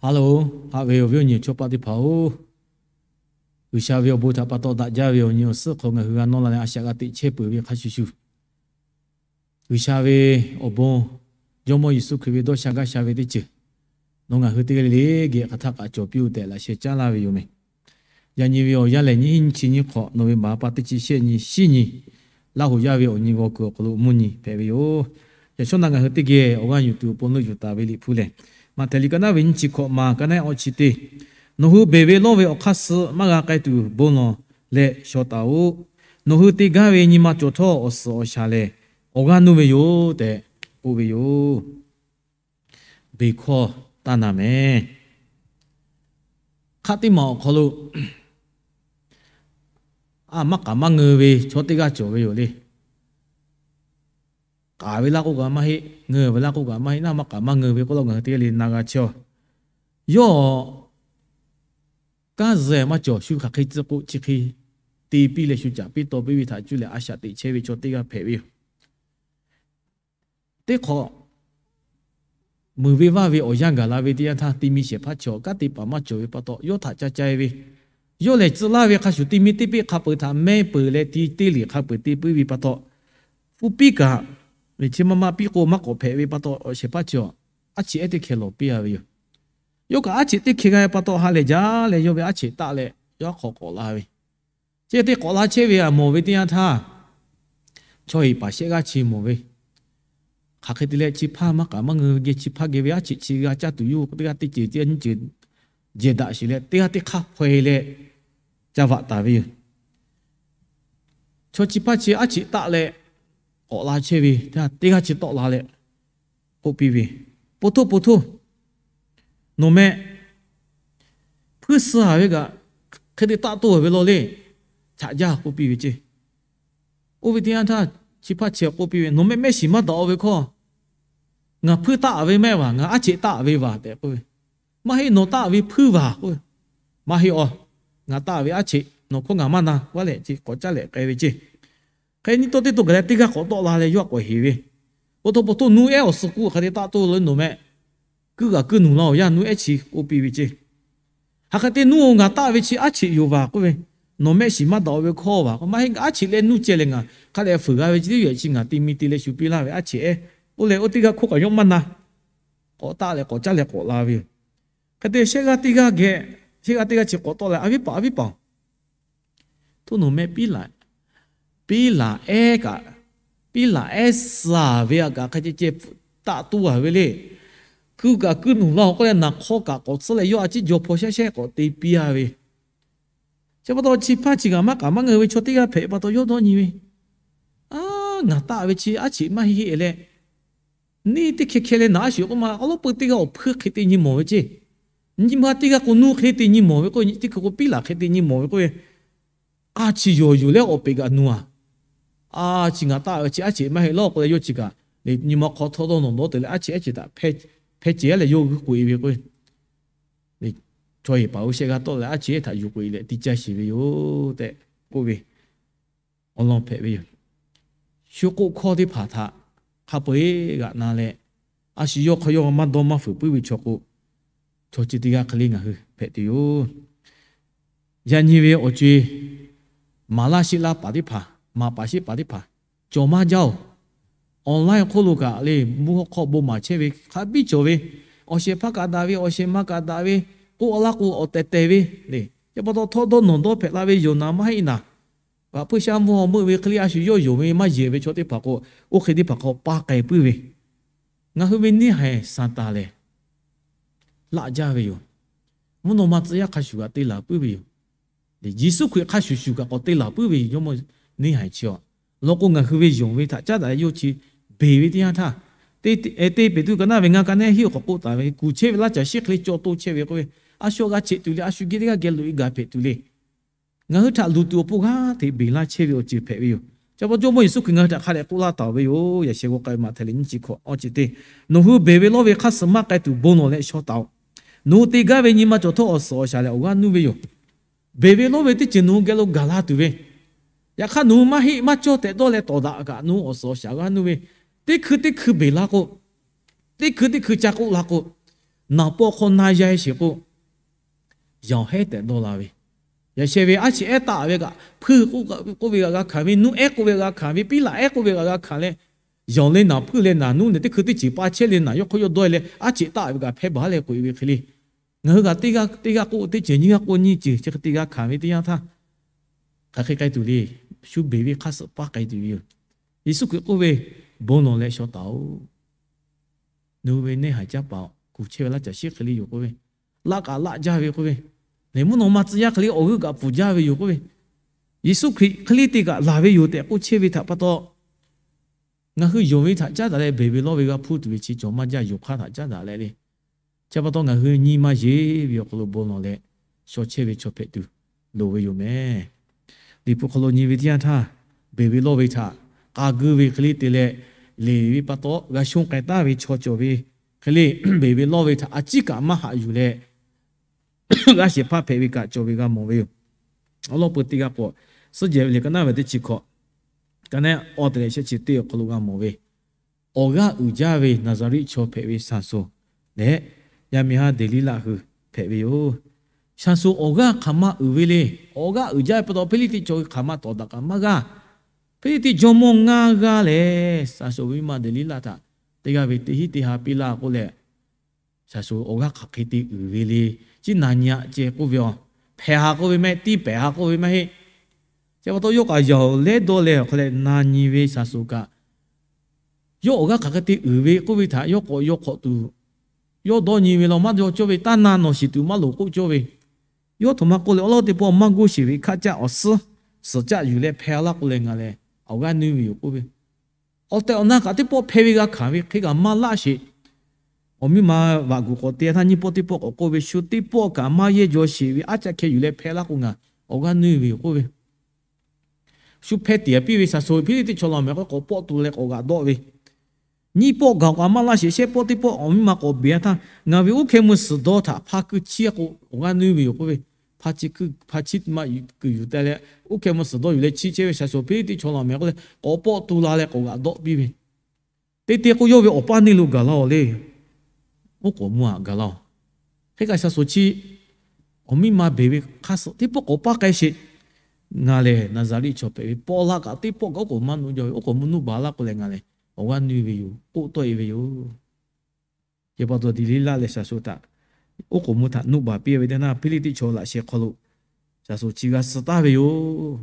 Hello, haꞈ ve awˬ viˉ awˬ nyi chaw paˆ teˇ hpaˍ-oˬ, G'uiˬsha ve awˬ bon htaꞈ pa taw daꞈ jaˇ ve awˬ nyi awˬ suhˉ hk'aw ngaˬ hui g'a nawˇ la leh a shaꞈ g'a teꞈ chehˇ peuˬ ve hk'a shuˍ shuˍ, G'uiˬsha ve awˬ bon, Jawˇmawˇ Yeˍsuˆ Hkriꞈ ve dawˇ sha gaˇ sha ve teˇ ceuˬ nawˬ ngaˬ hui teˇ g'aˇ le le geh hk'aˬ htaˇ kaꞈ cawˬ piˇ-oˬ tehꞈ laꞈ sheh caˉ laˇ ve yoˬ meh. Yaꞈ nyi ve awˬ yanˇ lehˬ, nyiˇ hinˉ nyiˇ chi nyiˇ hk'awꞈ November pa teˇ chi shehˆ nyi, shiˉ nyi, Laˇ huˍ yaˇ ve awˬ nyi g'aw kuiˬ awˬ hk'aw lo mvuhˇ nyi hpehꞈ ve yoˬ. Yaꞈ shawˉ naˆ ngaˬ hui teˇ geh awˬ g'aˇ yuˬ tuˬ awˬ pon leuˆ yuˬ taˍ ve Liꞈ hpu lehˬ, Maꞈhtehˍ liꞈ ka naˉ ve nyiˇ chi hkawꞈ ma ka naˉ awˇ chi teˇ, Nawˬ hui beˬ ve lawˇ ve awˬ hk'aˇ suh maˇ g'a k'ai tuˬ bon lawˬ leh shaw taˍ-oꞈ. Nawˬ hui te gaˇ ve nyi ma cawˬ htawˇ awˬ suhˍ awˬ shaˍ lehˬ, awˬ g'aˇ nuˇ ve yoˬ tehꞈ k'oˆ ve yoˬ. Beˬ hkawˇ taˇ na mehˍ. Hk'aˆ teˇ maˬ awˬ hk'aw lo a maˇ k'aˍ maˇ ngeu ve chaw teˇ g'aˇ cawˬ ve yoˬ le. K'aˍ ve laˇ k'oˆ kaꞈ maˇ heˆ, ngeu ve laˇ k'oˆ kaꞈ maˇ heˆ, naˆ maˇ k'aˍ maˇ ngeu ve k'oˆ law ngaˬ hui teˇ g'aˇ le na g'a chehˇ-aˬ. Yawˇ kanˉ zuhꞈ maˇ cawˬ, shu hk'aˬ hk'e tcuh k'o chi hk'e te piˇ leh shu caˍ piˇ taw piˇ ve htaꞈ cuˇ leh a shaꞈ teꞈ chehˇ ve chaw teˇ g'aˇ hpehꞈ ve yoˬ. Teˇ hk'awꞈ muiˬ ve vaˇ ve awˬ yanˇ gaˬ la ve teˇ yanˇ htaˇ, ti mi shehˍ hpaˇ chi awˬ kanˉ te paˍ maˇ cawˬ ve pa taw, yawˇ htaꞈ ca ca-e ve, yawˇ lehˬ tcuh laˇ ve hk'a shuˍ ti mi teˇ peˆ hk'a peu-eˬ htaꞈ mehˇ peuˬ leh ti teˇ liꞈ hk'a peu-eˬ te puiˉ ve pa taw, hpu piˇ kaꞈ, chi ma ma piˇ k'o maˇ k'awꞈ hpehꞈ ve pa taw, shehˍ hpaˇ chi awˬ aˉ cheꞈ ehˉ teˇ hkeh lawˬ piˇ-a ve yoˬ. Yawˇ kaꞈ aˉ cheꞈ teˇ hkeh g'a pa taw ha lehˬ jaˇ leh yawˇ ve aˉ cheꞈ taˆ leh yawˇ aˉ hk'aw k'awꞈ la ve, chi teˇ k'awꞈ la chehˇ ve aꞈ mawˬ ve teˇ yanˇ htaˇ, chaw heˍ paˍ shehˆ g'aˇ chi mawˬ ve, hk'aˬ hk'e te leh chi hpaˇ maˇ k'aˍ maˇ ngeu ve geh chi hpaˇ geh ve aˉ cheꞈ chi g'a caˇ tuˬ yoˬ k'o, teˇ g'aˇ teˇ ceuˬ teˇ g'aˇ nyiˇ ceuˬ jehˬ daꞈ sheˍ leh teˇ g'aˇ teˇ hk'aˇ hpaw-e leh ca vaꞈ taˍ ve yoˬ. Chaw chi hpaˇ chi aˉ cheꞈ taˆ leh k'awꞈ la chehˇ ve teˇ g'aˇ chi tawˆ la leh k'oˆ piˇ ve, Po htoˇ, po htoˇ, nawˬ meh hpuiˇ suh-a ve kaꞈ hk'e te taˆ toˆ ve law le, chaꞈ jaˇ k'oˆ piˇ ve ceˇ. Oˇ ve teˇ yanˇ htaˇ chi hpaˇ chi k'oˆ piˇ ve, Nawˬ meh mehˆ shiˍ maˇ daꞈ-o ve hkawˇ, ngaˬ hpuiˇ taˆ ve mehˆ vaˬ, ngaˬ aˉ cheꞈ taˆ ve vaˬ tehꞈ k'oˆ ve. Maˇ heˆ, nawˬ taˆ ve hpuiˇ vaˬ k'oˆ ve. Maˇ heˆ-aˬ, ngaˬ taˆ ve aˉ cheꞈ nawˬ hkawˇ ngaˬ maˇ na vaˇ leh ce k'awꞈ caˇ leh k'ai ve ceˇ. Hk'e nyiˇ tawˇ teˇ to gaˬ leh teˇ g'aˇ k'awꞈ tawˆ la leh yawˇ k'awꞈ heˍ ve, Po htoˇ, po htoˇ, nuˇ ehˉ awˬ suh k'oˆ hk'e te taˆ toˆ le, nawˬ meh kuiˇ g'aꞈ kuiˇ nuˬ laˇ-oˬ, yaˇ nuˇ ehˉ chi k'oˆ piˇ ve ceˇ. Hk'aˬ hk'e te nuˇ-oˬ, ngaˬ taˆ ve chi aˉ cheꞈ yoˬ vaˬ k'oˆ ve, nawˬ mehˆ shiˍ maˇ daꞈ-o ve hkawˇ vaˬ k'o, Maˇ heˆ, aˉ cheꞈ leh nuˇ ceh leh ngaˬ hk'a dehꞈ fuiˍ g'a ve chi teˇ yehˬ chi ngaˬ te mi te leh shu piˇ laˇ ve aˉ cheꞈ ehˉ. Oˇ leh oˇ teˇ g'aˇ hkawˇ kaꞈ yawˇ maˇ na, k'awꞈ taˆ leh k'awꞈ caˇ leh k'awꞈ la ve yoˬ. Hk'e te shehˆ g'aˇ teˇ g'aˇ geh, shehˆ g'aˇ teˇ g'aˇ chi k'awꞈ tawˆ leh, A viˉ paˍ, a viˉ paˍ-oˬ, htoˇ nawˬ meh piˉ laꞈ, piˉ laꞈ ehˉ kaꞈ, piˉ laꞈ ehˉ suh-a ve aꞈ kaꞈ hk'e ceh ceh taˆ toˆ-a ve le. Kuiˇ g'aꞈ kuiˇ nuˬ laˇ-oˬ k'oˆ leh naˬ hk'awˇ kaꞈ k'awꞈ tsuhˇ leh yawˇ a ciˉ jaw hpaw shehˉ shehˉ k'awꞈ te piˇ-a ve. Chi pa taw chi hpaˇ chi kaꞈ maˇ k'aˍ maˇ ngeu ve chaw teˇ g'aˇ hpehꞈ pa taw yawˇ dawˇ nyi ve, Aˉ, ngaˬ taˆ ve chi aˉ cheꞈ maˇ heˆ heˆ leh, neˇ teˇ hkeh hkeh leh naˬ aˉ sheˍ k'oˆ ma, awˬ lawˉ peu teˇ g'aˇ awˬ hpuiˇ hk'e te nyi mawˬ ve ceˇ. Nyi ma teˇ g'aˇ k'o nuˇ hk'e te nyi mawˬ ve k'o, teˇ hkeh k'o piˉ laꞈ hk'e te nyi mawˬ ve k'oˆ ve, A chi yawˬ yuˬ leh awˬ peꞈ kaꞈ nuˬ-a. A chi ngaˬ taˆ ve chi aˉ cheꞈ maˇ heˆ lawˇ k'oˆ leh yawˇ chi kaꞈ, nyi ma hk'aw htawˇ dawˇ nawˬ dawˇ te leh aˉ cheꞈ ehˉ chi htaꞈ hpeh ceh leh yawˇ g'uiˇ k'oꞈ-e ve k'o, chaw heˍ paˍ-oˬ, shehˆ g'aˇ tawˆ leh aˉ cheꞈ ehˉ htaꞈ yuˬ k'oꞈ-e leh te caˇ sheˍ ve yoˬ tehꞈ k'oˆ ve awˬ lawn hpehꞈ ve yoˬ. Shu k'oˆ hkawˇ teˇ hpaˍ htaꞈ hk'a peu-eˬ g'aꞈ na leh, a shu yawˇ hk'aw yawˇ maˇ dawˇ maˇ fuiˍ puiˉ ve chaw k'o, chaw chi teˇ g'aˇ hk'e le ngaˬ hui hpehꞈ tuˬ yoˬ. Yaꞈ nyi ve awˬ co-e maˍ laˇ sheˆ laˇ paˍ teˇ hpaˍ, maˍ paˍ sheˆ paˍ teˇ hpaˍ, cawˬ maˇ jaˇ-oˬ. Online hk'oˆ lo kaꞈ le, mvuhˇ hawˉ hk'aw bon maˍ chehˇ ve hk'a biˇ cawˬ ve, awˬ shehˍ hpaˇ kaꞈ daꞈ ve, awˬ shehˍ ma kaꞈ daꞈ ve, k'oˆ laˇ k'o awˬ tehˬ tehˬ ve le. Chi pa taw htawˇ dawˇ nawˬ dawˇ hpehꞈ la ve yoˬ naˍ maˇ heˆ naˍ, vaꞈ hpuiˇ shaˉ mvuhˇ hawˉ meuˆ ve hk'e le a shu yawˇ yonˍ ve maˇ yehˬ ve chaw teˇ hpaˍ k'o, oˇ hk'e teˇ hpaˍ hk'aw pa k'ai puiˉ ve, ngaˬ hui ve neˇ haiˬ Saˍtanˍ lehˬ laꞈ jaˇ ve yoˬ. Mvuhˇ naw ma tcuh yaˇ hk'a shuˍ kaꞈ te laˬ puiˉ ve yoˬ. Yeˍsuˆ Hkriꞈ hk'a shuˍ shuˍ kaꞈ k'awꞈ te laˬ puiˉ ve yoˬ. Jawˇmawˇ neˇ haiˬ chi-a, law k'o ngaˬ hui ve yonˍ ve htaꞈ caˉ daꞈ yawˇ chi beˬ ve teˇ yanˇ htaˇ, te Peˍtruˆ ka naˉ ve ngaˇ ka nehˉ hiˉ awˬ hk'aw k'oˆ taˍ ve, kuˬ chehˇ ve laˇ caˬ shiˉ hk'e le caw to chehˇ ve k'oˆ ve, a shu g'a cheꞈ tuˬ le, a shu geh teˇ g'aˇ geh loꞈ-e gaˬ hpehꞈ tuˬ le. Ngaˬ hui htaꞈ luˬ tuˬ awˬ pon g'aˇ hteꞈ beˬ laˇ chehˇ ve awˬ ceuˬ hpehꞈ ve yoˬ. Chi pa taw Jawˇmawˇ Yeˍsuˆ Hkriꞈ ngaˬ hui htaꞈ hk'a dehꞈ k'oˆ laˇ taˍ ve yoˬ. Yaꞈ sheh g'aw k'ai Maꞈhtehˍ liꞈ nyiˇ chi hkawꞈ awˇ chi teˇ, Nawˬ hui beˬ ve lawˇ ve hk'aˇ suh maˇ k'ai tuˬ bon lawˬ leh shaw taˍ-oꞈ. Nawˬ hui te gaˇ ve nyi ma cawˬ htawˇ awˬ suhˍ awˬ shaˍ lehˬ awˬ g'aˇ nuˇ ve yoˬ. Beˬ ve lawˇ ve teˇ ceuˬ nawˬ hui geh lo gaˬ la tuˬ ve, yaꞈ hk'aˇ nawˬ hui maˇ heˆ maˇ cawˇ tehꞈ dawˇ leh tawˍ daꞈ kaꞈ nawˬ hui awˬ suhˍ awˬ shaˍ g'aˇ nuˇ ve, teˇ hkui teˇ hkui beˬ la k'o, teˇ hkui teˇ hkui ca k'oˆ la k'o, Naˍ pawˆ hk'aw na yaˇ sheˍ k'o, yaˬ awˬ hehˉ tehꞈ dawˇ la ve, yaꞈ sheh ve aˉ cheꞈ ehˉ taˆ ve kaꞈ, hpuiˇ k'oˆ ve kaꞈ g'a hkanˍ ve, nuˇ ehˉ k'oˆ ve kaꞈ g'a hkanˍ ve, piˉ laꞈ ehˉ k'oˆ ve kaꞈ g'a hkanˍ leh, yaˬ leh naˍ, hpuiˇ leh naˍ, nuˇ leh teˇ hkui teˇ ceuˬ pa chehˇ leh naˍ, yawˇ hk'aw yawˇ dawˇ leh aˉ cheꞈ taˆ ve kaꞈ hpehˇ baˬ leh k'oꞈ e ve hk'e le. Ngaˬ hui kaꞈ teˇ g'aˇ k'oˆ teˇ ceuˬ, nyiˇ g'aˇ k'oˆ nyiˇ ceuˬ, chi hk'e te g'a hkanˍ ve teˇ yanˇ htaˇ, hk'aˬ hk'e k'ai tuˬ le. Shu beˬ ve hk'aˇ suh paˇ k'ai tuˬ ve yoˬ. Yeˍsuˆ Hkriꞈ k'oˆ ve, Bon lawˬ leh shaw taˍ-oꞈ. Nawˬ hui ve neˇ haiˬ caˇ paˍ kuˬ chehˇ ve laˇ caˬ shiˉ hk'e le yoˬ k'oˆ ve, laˆ kaꞈ laˆ jaˇ ve k'oˆ ve, lehˬ mvuhˇ naw ma tcuh yaˇ hk'e le awˬ g'euˆ kaꞈ pfuhˍ jaˇ ve yoˬ k'oˆ ve, Yeˍsuˆ Hkriꞈ hk'e le te kaꞈ laˬ ve yoˬ tehꞈ k'oˆ chehˇ ve htaꞈ pa taw, ngaˬ hui yonˍ ve htaꞈ caˉ daꞈ leh beˬ ve lawˇ ve g'a hpuˇ tuˬ ve chi cawˬ maˇ jaˇ, yonˍ hk'aˇ htaꞈ caˉ daꞈ leh le. Chi pa taw ngaˬ hui nyi ma yeˬ ve awˬ hk'aw lo bon lawˬ leh shaw chehˇ ve chaw hpehꞈ tuˬ loˍ ve yoˬ mehˍ. Liꞈ hpu hk'aw lo nyi ve teˇ yanˇ htaˇ, beˬ ve lawˇ ve htaꞈ k'a guiˇ ve hk'e le te leh, leˬ ve pa taw g'a shonˇ k'ai taˍ ve chaw cawˬ ve hk'e le, beˬ ve lawˇ ve htaꞈ a ciˉ kaꞈ maˇ haꞈ yuˬ leh, g'a shehˍ hpaˇ hpehꞈ ve kaꞈ cawˬ ve g'a mawˬ ve yoˬ. Awˬ lawn peu teˇ g'aˇ k'awꞈ suhˉ jehˬ ve liꞈ ka naˉ ve teˇ chi hkawꞈ, ka naˉ awˬ te leh shehˆ chi teˇ awˬ hk'aw lo g'a mawˬ ve, awˬ g'aˇ uiˍ jaˇ ve Naˍzaˍriˆ chaw hpehꞈ ve Saˍsonˍ leh yaˇ miˇ haˉ Deˍliˇlaˆ hui hpehꞈ ve yoˬ. Saˍsonˍ awˬ g'aˇ hk'aˬ ma uiˍ ve le. Awˬ g'aˇ uiˍ jaˇ ve pa taw Hpiˇliˇtiˆ chaw hui hk'aˬ ma tawˍ daꞈ kaꞈ maˇ g'aˇ. Hpiˇliˇtiˆ jawˇmawˇ ngaˇ g'aˇ lehˬ, Saˍsonˍ ve miˇ ma Deˍliˇlaˆ htaꞈ teˇ g'aˇ ve teˇ hinˉ teˇ ha piˇ laˇ k'oˆ leh, Saˍsonˍ awˬ g'aˇ hk'aˬ hk'e te uiˍ ve le. Chi na nyi aꞈ ceh k'oˆ ve aˬ, hpehꞈ ha k'oˆ ve maˇ heˆ, tiˇ pehˍ ha k'oˆ ve maˇ heˆ. Chi pa taw yawˇ kaꞈ yaˬ lehˉ dawˇ leh awˬ hk'aw leh na nyi ve Saˍsonˍ kaꞈ, yawˇ awˬ g'aˇ hk'aˬ hk'e te uiˍ ve k'oˆ ve htaꞈ yawˇ k'awꞈ yaw hk'awꞈ tuˬ, yawˇ dawˇ nyi ve law maˇ dawˇ cawˇ ve, taˇ na nawˬ shiˍ tuˬ maˇ loˍ k'oˆ cawˇ ve. Yawˇ htoꞈ ma k'oˆ leh awˬ lawn teˇ pawˆ maˇ g'uˇ sheˍ ve hkaˆ caˆ awˬ suhˉ suhˍ caˆ yuˬ leh hpehˇ laˇ k'oˆ leh ngaˬ lehˬ awˬ g'aˇ nuˇ ve yoˬ k'oˆ ve, awˬ tehˬ awˬ na kaꞈ teˇ pawˆ hpehˇ ve g'a hkanˍ ve hk'e kaꞈ maˇ laˇ sheˍ. Awˬ miˇ ma vaꞈ guˬ k'awꞈ te htaˇ nyiˇ pawˆ teˇ pawˆ k'awꞈ k'oˆ ve, shu teˇ pawˆ kaꞈ maˇ yehˇ jaw sheˍ ve aˉ caˆ hkeh yuˬ leh hpehˇ laˇ k'o ngaˬ awˬ g'aˇ nuˇ ve yoˬ k'oˆ ve, shu hpehˇ tiˍ piˇ ve Saˍsonˍ Hpiˇliˇtiˆ chaw laˬ mehˍ k'o k'awꞈ pawˆ tu leh k'awꞈ g'aꞈ dawˆ ve, nyiˇ pawˆ gaˬ k'awꞈ maˇ laˇ sheˍ, shehˆ pawˆ teˇ pawˆ awˬ miˇ ma k'awꞈ beˬ htaˇ ngaˬ ve uˉ hkeh mvuh suhˍ dawˇ htaꞈ hpa kuiˬ chiˇ k'o awˬ g'aˇ nuˇ ve yoˬ k'oˆ ve, hpa chiˇ maˇ kuiˬ yuˬ teh leh uˉ hkeh mvuh suhˍ dawˇ yuˬ leh chiˇ chehˇ ve Saˍsonˍ Hpiˇliˇtiˆ chaw laˬ mehˍ k'oˆ leh k'awꞈ pawˆ tu la leh k'awꞈ g'aꞈ dawˆ piˇ ve, teˇ te k'o yawˇ ve awˬ paˇ neˇ lo gaˬ laˇ-oˬ le. Oˉ k'oˍ mvuh aꞈ gaˬ laˇ-oˬ. Hk'e kaꞈ Saˍsonˍ chi awˬ miˇ ma beˬ ve hk'aˇ suh teˇ pawˆ k'awꞈ paˇ k'ai sheˍ. Ngaˬ lehˬ Naˍzaˍriˆ chaw hpehꞈ ve, paw la kaꞈ teˇ pawˆ kaꞈ oˉ k'oˍ maˇ nuˆ jaw ve, oˉ k'oˍ mvuh nuˆ baˬ laˇ k'o leh ngaˬ lehˬ awˬ g'aˇ nuˇ ve yoˬ k'oˆ tawˆ e ve yoˬ. Chi pa taw Deˍliˇlaˆ lehˬ Saˍsonˍ htaꞈ oˉ k'oˍ mvuh htaꞈ nuˆ baˬ piˇ ve teˇ naˇ Hpiˇliˇtiˆ chaw laꞈ sheh hk'aw lo Saˍsonˍ chi g'a suh taˍ ve yoˬ.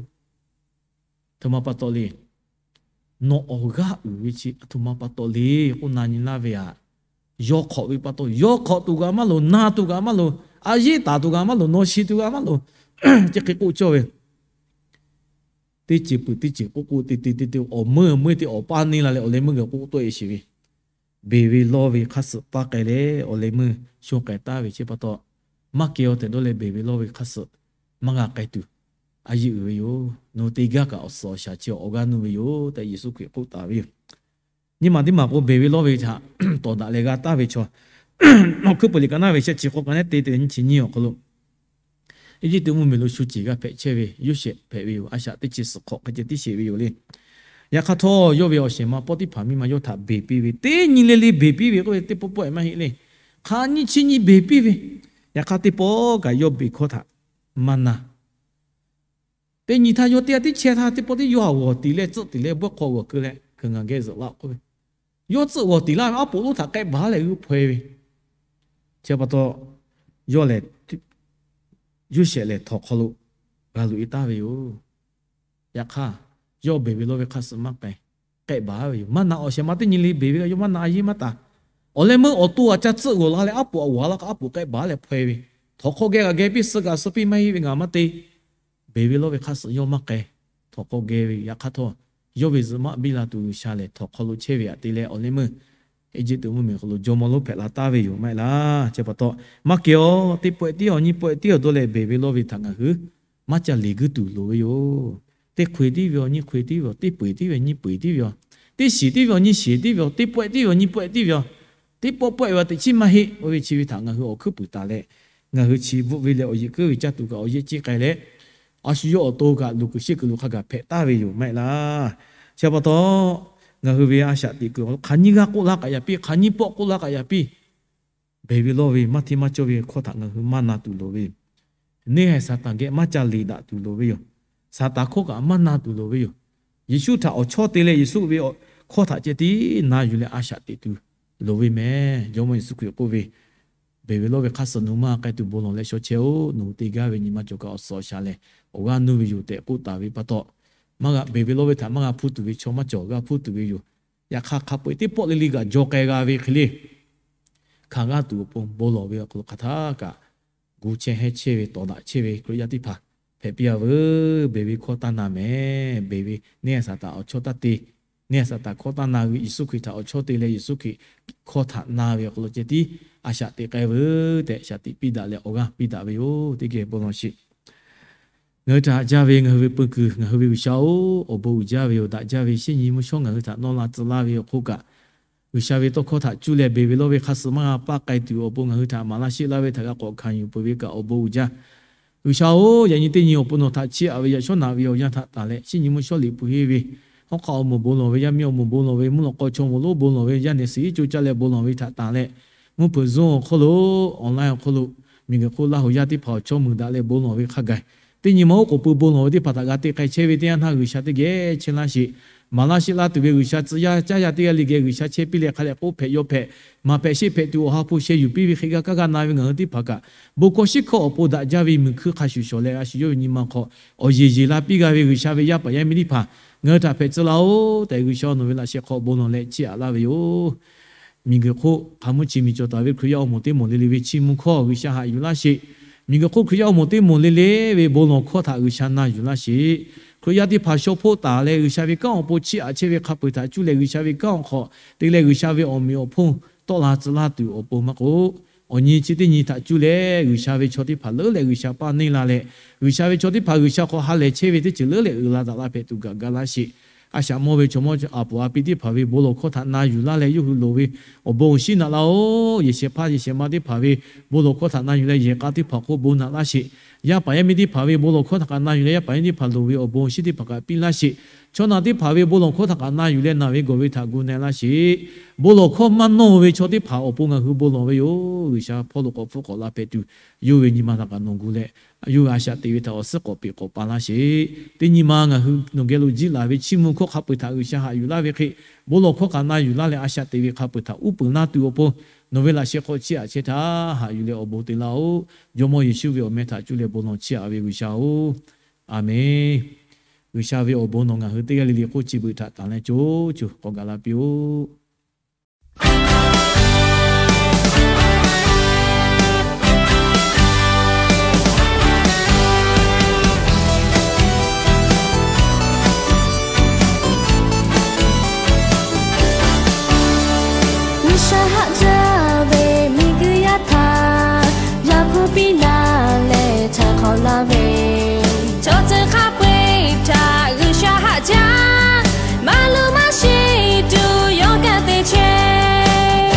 Aˬ htoꞈ ma pa taw le. Nawˬ awˬ g'aˇ uiˍ ve chi aˬ htoꞈ ma pa taw le k'oˆ na nyi laˇ ve aꞈ, yaw hk'awꞈ ve pa taw, yaw hk'awꞈ tuˬ g'a maˇ loˍ, na tuˬ g'a maˇ loˍ, a yiˉ taˍ tuˬ g'a maˇ loˍ, nawˬ shiˍ tuˬ g'a maˇ loˍ, chi hk'e k'oˆ cawˇ ve. Teˇ ceuˬ peuˬ teˇ ceuˬ k'oˆ k'oˆ te te te te awˬ meuˇ meuˇ te awˬ paˇ neˇ la leh awˬ leh meuˇ g'a k'oˆ tawˆ e sheˍ ve, beˬ ve lawˇ ve hk'aˇ suh paˇ k'ai leh awˬ leh meuˇ shonˇ k'ai taˍ ve chi pa taw, maˇ keh aˬ tehꞈ dawˇ leh beˬ ve lawˇ ve hk'aˇ suh maˇ g'a k'ai tuˬ a yiˇ uiˍ ve yoˬ. Nawˬ te gaˇ kaꞈ awˬ suhˍ awˬ shaˍ chi awˬ g'aˇ nuˇ ve yoˬ tehꞈ Yeˍsuˆ Hkriꞈ k'oˆ taˍ ve yoˬ. Nyi maˬ teˇ maˬ k'o beˬ ve lawˇ ve htaꞈ tawˍ daꞈ leh g'a taˍ ve chaw, Awˬ hkuiˉ puiˍ liꞈ ka naˉ ve shehˆ chi k'awˇ ka naˉ te te nyi chi nyiˇ awˬ hk'aw lo, Eˇjiˇtuꞈ mvuhˇmiˬ lo shu ceˬ g'a hpehꞈ chehˇ ve Yoˇsehꞈ hpehꞈ ve yoˬ. A shaꞈ teˇ chi suhˍ hk'awꞈ hk'e ceh tiˉ sheˍ ve yoˬ le. Yaꞈ hk'aˇ htawˇ yawˇ ve awˬ shehˍ ma Pawˇtiˇhpaˍ miˇ ma yawˇ htaꞈ beˬ piˇ ve, teˇ nyi le le beˬ piˇ ve k'oˆ ve teˇ pawˆ pawˆ e maˇ heˆ le. Hk'aˬ nyi chi nyi beˬ piˇ ve. Yaꞈ hk'aˇ teˇ pawˆ kaꞈ yawˇ beˬ hkawˇ htaꞈ maˇ na. Teˇ nyi htaˇ yawˇ teˇ g'aˇ tiˉ chehˇ htaˇ teˇ pawˆ tiˉ yawˇ htaꞈ g'awˬ tiˍ leh tcuhˆ tiˍ leh bawehˇ hk'aw g'awˬ keu leh hkui ngaˬ geh zuhꞈ laˇ k'oˆ ve, yawˇ tcuhˆ g'awˬ tiˍ laˇ ve aˉ poꞈ lonˉ htaꞈ k'ehˆ baˬ leh g'uiˇ hpaw e ve. Chi pa taw yawˇ lehˬ, Yoˇsehꞈ lehˬ htawnˍ hk'aw lo g'a loꞈ e taˍ ve yoˬ. Yaꞈ hk'aˇ, yawˇ beˬ ve lawˇ ve hk'aˇ suh maˇ k'ai, k'ehˆ baˬ ve yoˬ. Maˇ na awˬ shehˍ ma teˇ nyi le beˬ ve kaꞈ yawˇ maˇ na a yeˇ maˇ taˍ. Awˬ leh meuˇ awˬ to aꞈ ca tcuhˆ g'awˬ la leh aˉ poꞈ aꞈ g'awˬ la k'o aˉ poꞈ k'ehˆ baˬ leh hpaw e ve, htawnˍ hk'aw geh g'a geh piˇ suh kaꞈ suh piˇ maˇ heˆ ve ngaˬ maˇ te. Beˬ ve lawˇ ve hk'aˇ suh yawˇ maˇ k'ai, htawnˍ hk'aw geh ve. Yaꞈ hk'aˇ htawˇ, yawˇ ve zuhꞈ maˆ biˇ la tuˬ G'uiˬsha lehˬ htawnˍ hk'aw lo chehˇ ve aꞈ te leh awˬ leh meuˇ Eˇjiˇtuꞈ mvuhˇmiˬ hk'aw lo jawˇmawˇ lonˉ hpehꞈ la taˍ ve yoˬ maˇ heˆ laˇ. Chi pa taw, maˇ keh aˬ, teˇ pawehˇ tiˉ aˬ, nyiˇ pawehˇ tiˉ aˬ dawˇ leh beˬ ve lawˇ ve htaꞈ ngaˬ hui maˇ ca leˬ guiˇ tuˬ loˍ ve yoˬ. Teˇ hk'oeˬ tiˉ ve aˬ, nyiˇ hk'oeˬ tiˉ ve aˬ, teˇ peu eˬ tiˉ ve aˬ, nyiˇ peu eˬ tiˉ ve aˬ, teˇ shiˍ tiˉ ve aˬ, nyiˇ shiˍ tiˉ ve aˬ, teˇ pawehˇ tiˉ ve aˬ, nyiˇ pawehˇ tiˉ ve aˬ, teˇ pawˆ pawehˇ ve aˬ teꞈ chiˉ maˇ heˆ. Oˇ ve chi ve htaꞈ ngaˬ hui awˬ hkuiˉ puiˍ taˍ leh, ngaˬ hui chi bvuhꞈ ve leh awˬ yeꞈ kuiˉ ve caˇ tuˬ kaꞈ awˬ yeˆ ciˇ k'ai leh, a shu yawˇ awˬ to kaꞈ luˬ kuiˬ sheˆ kuiˬ lo hk'a gaˬ hpehꞈ taˍ ve yoˬ maˇ heˆ laˇ. Chi pa taw, ngaˬ hui ve a shaꞈ teꞈ kuiˬ hk'aˬ nyiˇ g'aˇ k'oˆ laˇ kaꞈ yaꞈ piˇ, hk'aˬ nyiˇ pawˆ k'oˆ laˇ kaꞈ yaꞈ piˇ. beˬ ve lawˇ ve maˇ hteˇ maˇ cawˇ ve hkawˇ htaꞈ ngaˬ hui maˇ na tuˬ loˍ ve yoˬ. Neˇ haiˬ Saˍtanˍ geh maˇ ca leˬ daꞈ tuˬ loˍ ve yoˬ. Saˍtanˍ hkawˇ kaꞈ maˇ na tuˬ loˍ ve yoˬ. Yeˍsuˆ htaꞈ awˬ chawˇ te leh Yeˍsuˆ ve hkawˇ htaꞈ ceh tiˉ na yuˬ leh a shaꞈ teꞈ tuˬ loˍ ve mehˬ. Jawˇmawˇ Yeˍsuˆ Hkriꞈ k'oˆ ve, Beˬ ve lawˇ ve hk'aˇ suh nawˬ hui maˇ k'ai tuˬ bon lawˬ leh shaw chehˇ-oˆ. Nawˬ hui te gaˇ ve nyi ma cawˬ kaꞈ awˬ suhˍ awˬ shaˍ lehˬ, awˬ g'aˇ nuˇ ve yoˬ tehꞈ k'oˆ taˍ ve pa taw, maˇ g'a beˬ ve lawˇ ve htaꞈ maˇ g'a hpuˇ tuˬ ve chaw maˇ cawˬ, g'a hpuˇ tuˬ ve yoˬ. Yaꞈ hk'aˇ, hk'a peu-eˬ teˇ pawˆ le le kaꞈ jaw k'ai g'a ve hk'e le, hkanˍ g'aˇ tuˬ awˬ pon bon lawˬ ve awˬ hk'aw lo hk'aˬ htaˇ kaꞈ gu chehˇ hehˉ chehˇ ve tawˍ daꞈ chehˇ ve Hkriꞈ yaˇ teˇ hpaˍ hpehꞈ piˇ-a veuˬ. Beˬ ve hkawˇ taˇ na mehˬ. Beˬ ve neˇ haiˬ Saˍtanˍ awˬ chawˇ taˇ te. Neˇ haiˬ Saˍtanˍ hkawˇ taˇ na ve, Yeˍsuˆ Hkriꞈ htaꞈ awˬ chawˇ te leh Yeˍsuˆ Hkriꞈ hkawˇ htaꞈ na ve awˬ hk'aw lo ceh tiˉ a shaꞈ teꞈ k'ai veuˬ tehꞈ shaˍ tiꞈ piˇ daꞈ leh awˬ g'aˇ piˇ daꞈ ve yoˬ. Teˇ geh bon lawˬ sheˍ. Ngaˬ hui htaꞈ haꞈ jaˇ ve ngaˬ hui ve peu kuiˬ ngaˬ hui ve G'uiˬsha-oˬ, awˬ bon uiˍ jaˇ ve yoˬ. Daꞈ jaˇ ve shinˉ nyi mvuhˇ shawˉ ngaˬ hui htaꞈ nawˇ la tcuh laˇ ve awˬ hk'oˆ kaꞈ, G'uiˬsha ve tawˇ hkawˇ htaꞈ cuˇ leh beˬ ve lawˇ ve hk'aˇ suh maˇ g'a paˆ k'ai tuˬ awˬ pon ngaˬ hui htaꞈ maˍ laˇ sheˆ laˇ ve htaꞈ g'a k'awꞈ hkanˍ yuˬ peuˬ ve kaꞈ awˬ bon uiˍ jaˇ. G'uiˬsha-oˬ, yaꞈ nyi teˇ nyi awˬ pon nawˬ htaꞈ chiˇ aꞈ ve yaꞈ shawˉ naꞈ ve awˬ yanˇ htaꞈ tanˬ leh, shinˉ nyi mvuhˇ shawˉ liꞈ hpu henˇ ve, hawˉ hk'aˆ awˬ moˍ bon lawˬ ve, yaˇ miˇ awˬ moˍ bon lawˬ ve, mvuhˇ lawꞈ k'aw chaw moˍ lonˉ bon lawˬ ve, yaˇ nehˬ suhˍ iˉ co caˇ leh bon lawˬ ve htaꞈ tanˬ leh, mvuhˇ hpeuꞈ Zoom awˬ hk'oˆ lo, online awˬ hk'oˆ lo, miˬguiˬ hk'oˆ Laˇ huˍ yaˇ teˇ hpaˍ awˬ chawˇ mui daꞈ leh bon lawˬ ve hk'a gaˬ, teˇ nyi ma oˉ k'oˍ pui bon lawˬ ve teˇ hpaˍ htaꞈ g'a te k'ai chehˇ ve teˇ yanˇ htaˇ G'uiˬsha teˇ geh chehˇ laˇ sheˍ. Maˍ laˇ sheˆ laˇ tuˬ ve G'uiˬsha tcuh yaˇ caˇ yaˇ teˇ g'aˇ le geh G'uiˬsha chehˇ piˇ leh hk'a leh k'oˆ hpehꞈ yaw hpehꞈ, maˍ hpehꞈ sheˆ hpehꞈ tuˬ awˬ ha hpu sheh yuˬ piˇ ve hk'e g'a kaˇ g'a na ve ngaˬ hui teˇ hpaˍ kaꞈ, bon hkawˇ shiˉ hkawˇ awˬ pon daꞈ jaˇ ve miˬ hkui hk'a shuˍ shawˍ leh a shu yawˇ ve nyi ma hk'aw awˬ yeˬ yeˬ la piˇ g'a ve G'uiˬsha ve yaˇ paˍ yaˇ miˇ teˇ hpaˍ ngaˬ hui htaꞈ hpehꞈ tcuh laˇ-oˬ tehꞈ, G'uiˬsha nawˬ ve laꞈ sheh hk'aw bon lawˬ leh chiˇ aꞈ laˇ ve yoˬ. Miˬguiˬ hk'oˆ hk'a mvuhˇ chi miˬ cawˬ taˍ ve Hkriꞈ yaˇ awˬ moˍ teˇ moˍ le le ve chiˇ mvuh hkawˇ G'uiˬsha haꞈ yuˬ laˇ sheˍ. Miˬguiˬ hk'oˆ Hkriꞈ yaˇ awˬ moˍ teˇ moˍ le le ve bon lawˬ hkawˇ htaꞈ G'uiˬsha na yuˬ laˇ sheˍ. Hkriꞈ yaˇ teˇ hpaˍ shaw hpoˆ taˍ leh G'uiˬsha ve kanˉ awˬ pon chiˇ aꞈ chehˇ ve hk'a peu-eˬ htaꞈ cuˇ leh G'uiˬsha ve kanˉ awˬ hk'aw te leh G'uiˬsha ve awˬ meꞈ awˬ hponˇ tawˆ la tcuh laˇ tuˬ awˬ pon maˇ k'oˆ, awˬ nyi chi teˇ nyi htaꞈ cuˇ leh G'uiˬsha ve chaw teˇ hpaˍ leuˉ leh G'uiˬsha paˇ neˇ la leh, G'uiˬsha ve chaw teˇ hpaˍ G'uiˬsha hk'aw ha lehˬ chehˇ ve teˇ ceuˬ leuˉ leh uiˍ la daꞈ la hpehꞈ tuˬ gaˬ ga laˇ sheˍ. A shaꞈ mawˇ ve chaw mawˇ a puˍ a pi teˇ hpaˍ ve bon lawˬ hkawˇ htaꞈ na yuˬ laˇ leh yawˇ hui loˍ ve awˬ bon awˬ shinˉ naꞈ laˇ-oˬ. Yehˬ shehˍ hpaˇ yehˬ shehˍ ma teˇ hpaˍ ve bon lawˬ hkawˇ htaꞈ na yuˬ leh yehˬ k'a teˇ hpaˍ awˬ hk'oˆ bon naꞈ laˇ sheˍ. Yaˇ paˍ yaˇ miˇ teˇ hpaˍ ve bon lawˬ hkawˇ htaꞈ kaꞈ na yuˬ leh yaˇ paˍ yaˇ miˇ teˇ hpaˍ loˍ ve awˬ bon awˬ shinˉ teˇ hpaˍ kaꞈ piˇ laˇ sheˍ. Chaw naˬ teˇ hpaˍ ve bon lawˬ hkawˇ htaꞈ kaꞈ na yuˬ leh naˬ ve gawˬ ve htaꞈ gu na laˇ sheˍ. Bon lawˬ hkawˇ maˇ nawˇ ve chaw teˇ hpaˍ awˬ pon ngaˬ hui bon lawˬ ve yoˬ. G'uiˬsha hpawˇ lo k'awꞈ hpfuhˆ k'awꞈ la hpehꞈ tuˬ, yawˇ ve nyi ma htaꞈ kaꞈ nawˬ gu leh, yawˇ ve a shaꞈ teꞈ ve htaꞈ awˬ suhˉ k'awꞈ peꞈ k'awꞈ pa laˇ sheˍ. Teˇ nyi ma ngaˬ hui nawˬ geh lo jiˇ laˬ ve chiˇ mvuh hkawˇ hk'a peu-eˬ htaꞈ G'uiˬsha haꞈ yuˬ laˇ ve hk'e, bon lawˬ hkawˇ kaꞈ na yuˬ laˇ leh a shaꞈ teꞈ ve hk'a peu-eˬ htaꞈ uˉ peunˍ laˇ tuˬ awˬ pon, nawˬ ve laꞈ sheh hk'aw chiˇ aꞈ chehˇ htaˇ haꞈ yuˬ leh awˬ bon te laˇ-oˬ. Jawˇmawˇ Yeˍsuˆ ve awˬ meh htaꞈ cuˇ leh bon lawˬ chiˇ aꞈ ve G'uiˬsha-oˬ, Aˍmenˍ. G'uiˬsha ve awˬ bon nawˬ ngaˬ hui teˇ g'aˇ le le hk'oˆ chi beuꞈ htaꞈ tanˬ leh co co k'awꞈ gaˬ la piˇ-oˆ. G'uiˬsha haꞈ jaˇ ve miˬguiˬ yaˇ htaꞈ yaꞈ hpu piˇ laˇ leh htaiˍ hk'awꞈ laˇ ve, chaw ceuˬ hk'a peu-eˬ htaꞈ G'uiˬsha haꞈ jaˇ, maˇ luˬ maˇ sheˍ tuˬ yawˇ g'a te chehˇ.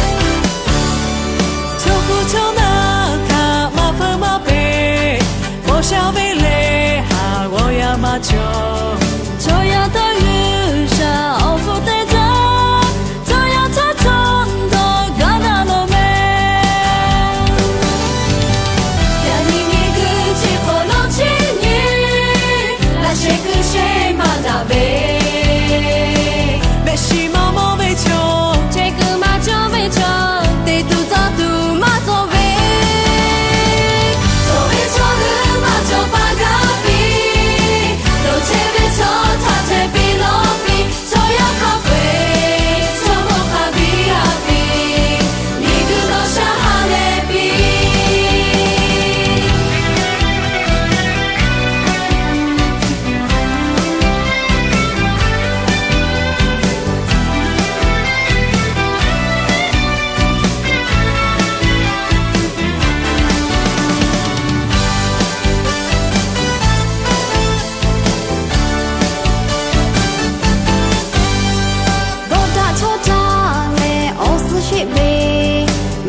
Chaw kuˬ chaw naˬ htaꞈ maˇ feu maˇ peꞈ, paw sha ve lehˬ haˍ g'awˇ yaˇ maˇ cawˬ. Chaw yaˇ htaꞈ G'uiˬsha awˬ hpfuhˇ te jaˇ, chaw yaˇ htaꞈ chaw dawˬ gaˇ na lo meh. Yaꞈ nyi miˬguiˬ chi hk'aw lo chi nyi laꞈ sheh kuiˬ sheh maˇ daꞈ ve, mehˆ shiˍ maˇ mawˇ ve chaw, chehˇ kuiˬ maˇ cawˬ ve chaw, te tuˬ tcuh tuˬ maˇ cawˬ ve, cawˬ ve chaw hui maˇ cawˬ pa gaˇ piˇ, loˍ chehˇ ve chaw htaꞈ hteˇ piˇ lawˇ piˇ, chaw yaˇ hk'a peu-eˬ chaw mawˇ hk'a biˇ a piˇ, miˬguiˬ dawˇ sha ha leh piˇ. Dawˇ daꞈ chaw daꞈ leh awˬ suhˉ sheˆ ve,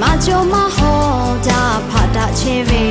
maˇ cawˬ maˇ hawˍ daꞈ hpaꞈ daꞈ chehˇ ve,